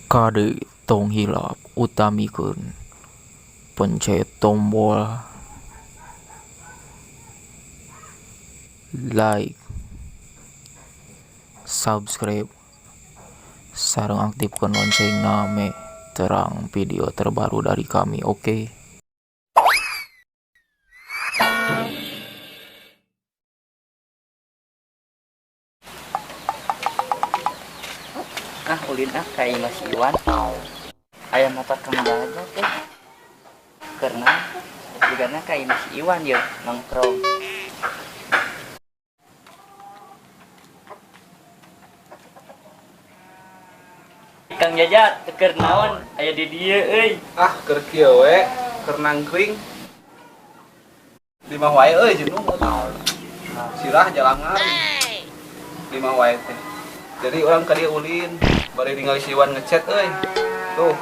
Kade tong hilap utamikeun pencet tombol like, subscribe, sareng aktifkan loncengna meh terang video terbaru dari kami, oke? Ah, ulin ah ka imah si Iwan. Aya motor Kang Jaja teh. Karena jigana ka imah si Iwan yeuh nongkrong. Kang Jaja teu keur naon aya di dieu euy. Ah, keur kieu we, keur nangkring. Di imah wae euy jenuh. Sirah jalangan. Di imah wae teh. Jadi orang ka dieu ulin, bari ningali si Iwan ngechat euy. Tuh.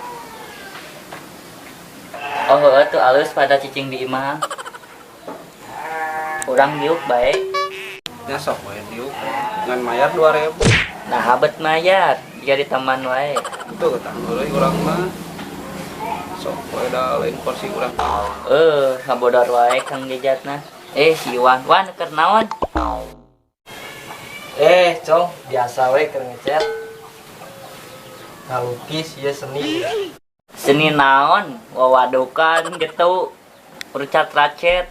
Oh, heueuh tuh alus pada cicing di imah. Urang diuk bae. Nya sok wae diuk. Ngan mayar 2000. Nah, habet mayar, jika di taman wae. Itu ketang euy urang mah. Sok wae da lain porsi urang. Ngabodor wae Kang Jajatna. Si Iwan, Wan keur naon? Cong, biasa we keur ngechat. Ngalukis ieu seni. Seni naon? Wawadukan gitu. Rucat racet.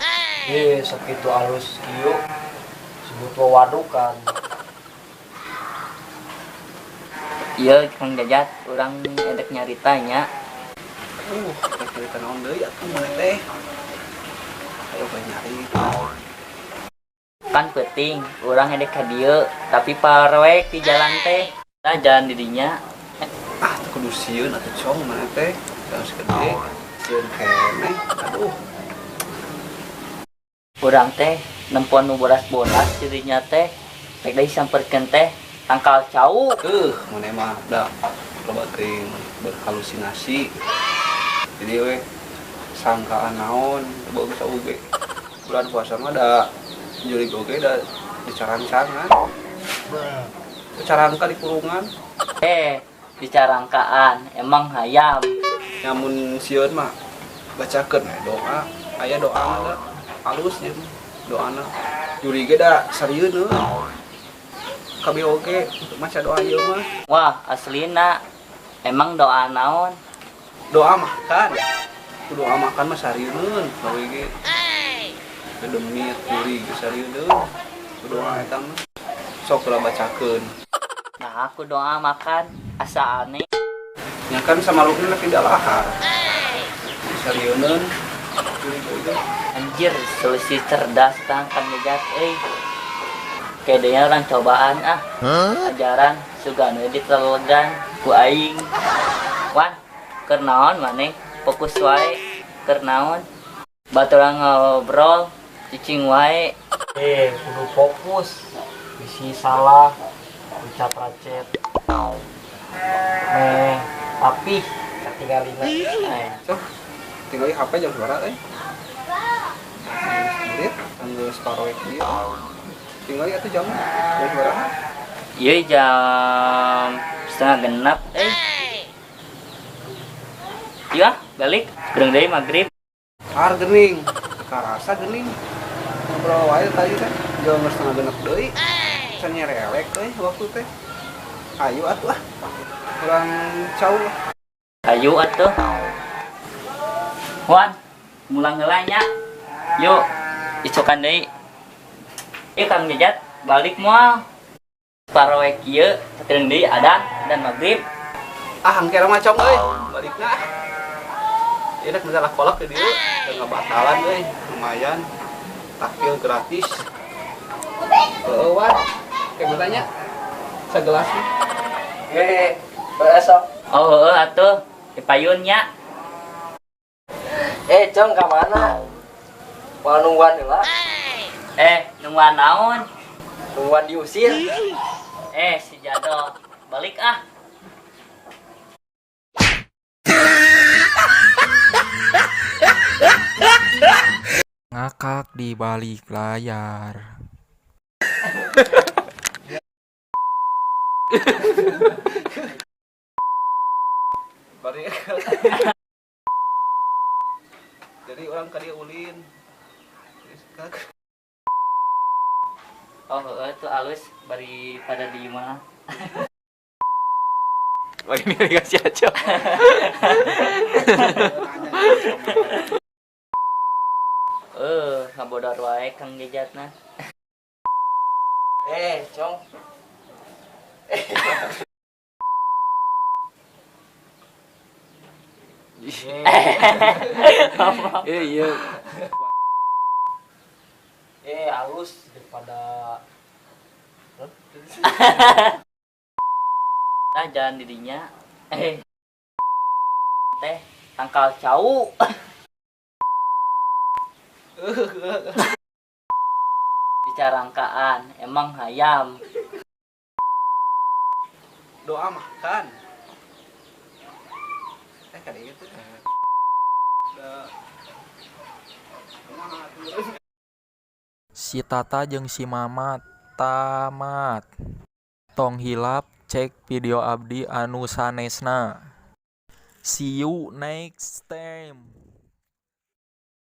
Sakitu alus kieu sebut wawadukan. Ieu Kang Jajat, urang edek nyarita nya. Rek nyarita naon deui atuh maneh teh? Ayo bae nyari. Kan penting, urang edek ka dieu, tapi parewek di jalan teh. Nah, jalan di dinya. Ah, teu kudu sieun atuh cong maneh teh. Geus gede, sieun keneh. Aduh. Urang teh nempon nu bodas-bodas di dinya teh. Rek deui samperkeun teh tangkal cau. Maneh mah da loba teuing berhalusinasi. Jadi we sangkaan naon bagus oge. Bulan puasa mah da jurig oge da dicarangcangan. Dicarangka di kurungan. Dicarangkaan emang hayam. Nyamun sieun mah bacakeun we doa. Aya doa mah da halus nya doana. Jurig ge da sarieun euy. Kabeh oge untuk maca doa ieu mah. Wah, aslina emang doa naon? Doa makan. Doa makan mah sarieun gawe ge. Dedemit jurig ge sarieun. Doa eta mah sok lah bacakeun. Nah, aku doa makan asa aneh. Nya kan samalukna tidak lahar. Sarieun jurig oge. Anjir, solusi cerdas tang Kang Jajat euy. Kayaknya orang cobaan ah. Huh? Ajaran sugana ditelegan ku aing. Wan, keur naon maneh? Fokus wae keur naon? Baturan ngobrol cicing wae. Kudu fokus. Bisi salah, ucap racet. Meh, tapi katingalina. Sok, tinggali HP jam sabaraha euy? Menit, geus paroek ieu. Tinggali atuh jam jam sabaraha? Ieu jam setengah genap euy. Iya, balik. Gereng deui maghrib. Har geuning, karasa geuning. Ngobrol wae tadi teh, jam setengah genep deui. Can nyerelek euy waktu teh. Ayo atuh ah. Urang cau. Ayo atuh. Wan, mulang heula nya. Yuk, icokan deui. Ieu Kang Jajat balik moal. Paroek ieu sakedeung deui adan dan maghrib. Ah, engke mah cong euy, balikna. Ieu rek masalah kolak di dieu, teu ngabatalan euy, lumayan. Takjil gratis. Heueuh Wan, kayak bertanya. Sagelas mah. Besok. Oh, heueuh atuh, dipayun nya. Cong ka mana? Mau nungguan heula? Nungguan naon? Nungguan diusir. Si Jado, balik ah. Ngakak di balik layar. Sorry. Jadi urang ka dieu ulin. Oh, heeh, itu alus bari pada di mana? Bagi ini dikasih aja. Nanya. Eh, ngabodor wae Kang Jejatna. Eh, Cong. Eh, iya. Eh, halus daripada. Nah, jalan dirinya. Eh. Teh, tangkal cau. Dicarangkaan, emang hayam. Doa makan. Eh, kali itu. Da. Kumaha atuh? Si Tata jeung si Mama tamat. Tong hilap cek video abdi anu sanesna. See you next time.